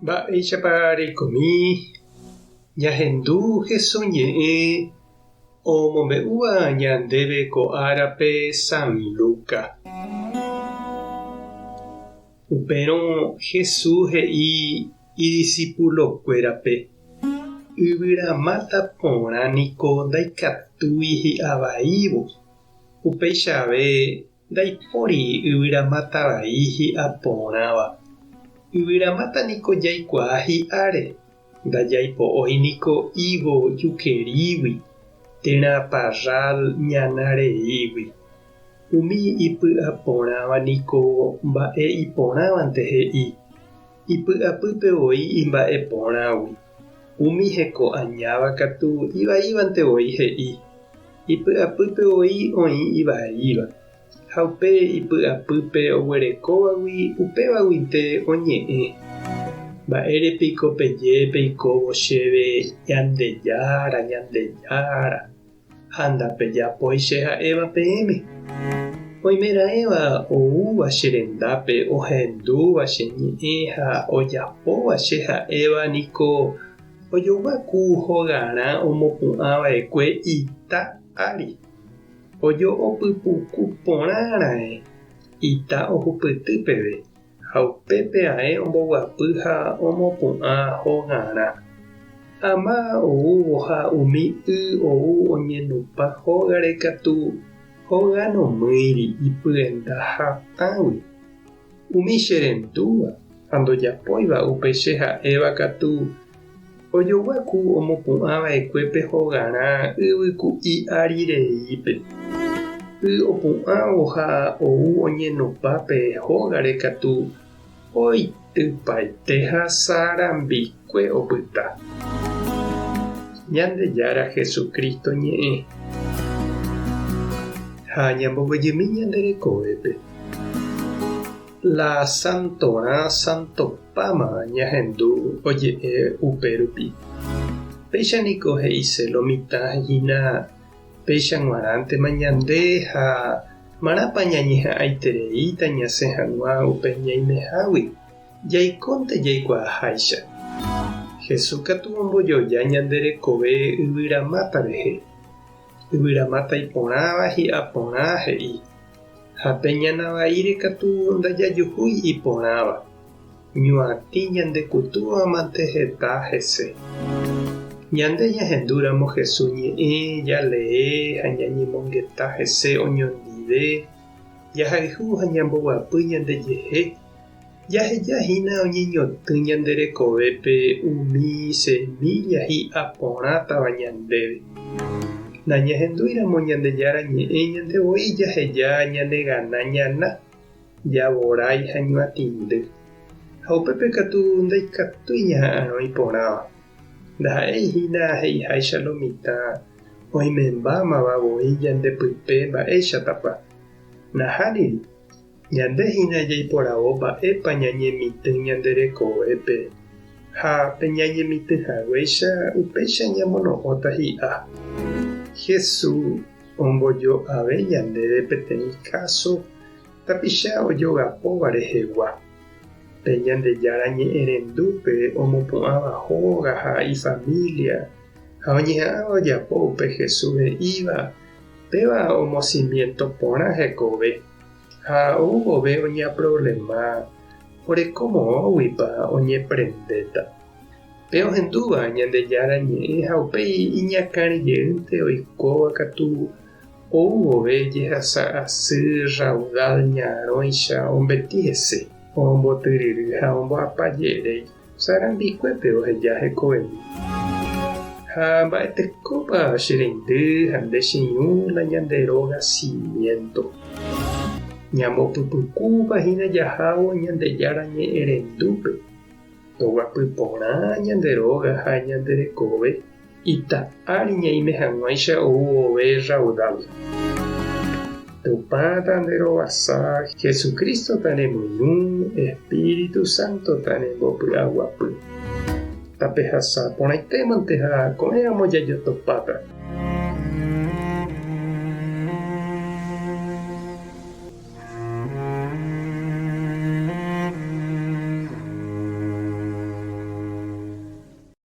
Mba'éichapa reikomi ñahendu Hesu ñe'ẽ omombe'úva ñandéve ko árape San Lucas. Upérõ Jesús he'i idisipulokuérape, Yvyramáta porã niko ndaikatúi hi'a vaívo, upéicha ave ndaipóri yvyramáta vai hi'a porãva. Yvyramáta niko jaikuaa hi'áre, ndajaipo'ói niko ígo jukerígui térã parral ñana reígui. Umi ipy'aporãva niko mba'e iporãvante he'i, ipy'apýpe voi imba'e porãgui. Umi heko añáva katu ivaívante voi he'i, ipy'apýpe voi oĩ ivaíva. Ha upe ipy'apýpe oguerekóvagui upévaguinte oñe'ẽ. Mba'ére piko peje peikóvo chéve, Ñandejára, Ñandejára? Ha ndapejapói che ha'éva peẽme. Oimeraẽva oúva che rendápe ohendúva che ñe'ẽ ha ojapóva che ha'éva niko ojogua ku hogarã omopu'ã va'ekue ita ári. Ojo'o pypuku porã raẽ ita ohupyty peve Ha upépe ae omboguapy ha omopu'ã hogarã. Ama oúvo ha umi y ou oñenupã hógare katu hóga nomýiri ipyenda hatãgui. Umi che rendúva ha ndojapóiva upe che ha'éva katu ojogua ku omopu'ã va'ekue pe hogarã yvyku'i ári reípe. Y opu'ãvo ha ou oñenupã pe hógare katu oitypaite ha sarambikue opyta. Ñandejára Jesucristo ñe'ẽ. Ha ñamboguejymi ñande rekovépe. La santorã santopáma ñahendu oje'e upe rupi. Péicha niko he'ise lo mitã hína péicha g̃uarãntema ñande ha marãpa ñañeha'ãitereíta ñasẽ hag̃ua upe ñaimehágui, jaikónte jaikuaaháicha. Jesús katu ombojoja ñande rekove yvyramáta rehe. Yvyramáta iporãva hi'a porã he'i. Ha pe ñana vaíre katu ndajajuhúi iporãva, ñuatĩ ñande kutúva mante heta hese. Ñande ñahendúramo Jesús ñe'ẽ, jalee ha ñañemongeta hese oñondive, jahayhu ha ñamboguapy ñandejehe, jaheja hína oñeñotỹ ñande rekovépe umi semílla hi'a porãtava ñandéve. Nañahendúiramo Ñandejára ñe'ẽ ñande voi jaheja ñanegana ñana, javorái ha ñuatĩndy. Ha upépe katu ndaikatúi ñaha'arõ iporãva. Ndaha'éi hína he'iháicha lo mitã oimembámava voi ñande pype mba'éichatapa. Nahániri, Ñande hína jaiporavo mba'épa ñañemitỹ ñande rekovépe, ha pe ñañemitỹ haguéicha upéicha ñamono'õta hi'a. Jesús ombojo'ave ñandéve peteĩ káso tapicha ojogapóva rehegua, pe Ñandejára ñe'ẽrendúpe omopu'ãva hóga ha ifamília ha oñeha'ãva ojapo upe Jesús he'íva, péva omosimiénto porã hekove. Ha ou vove oñeaproblema, oreko moõguipa oñeprendéta. Pe ohendúva Ñandejára ñe'ẽ ha upéi iñakãre jeýnte oikóva katu ou vove jehasa asy raudal ñarõicha ombeti hese, ombotyryry ha omboapa jeréi. Sarambikuépe oheja hekovemi. Ha mba'etekópa che reindy ha nde che irũ la ñande róga simiénto. Ñambopypukúpa hína jahávo Ñandejára ñe'ẽrendúpe, toguapy porã ñande róga ha ñande rekove ita ári ñaime hag̃uáicha ou vove raudal. Tupã ta nde rovasa, Jesucristo ta ne moirũ, Espíritu Santo ta ne mbopy'aguapy. Tapehasa porãitémante ha ko'ẽramo jajotopáta.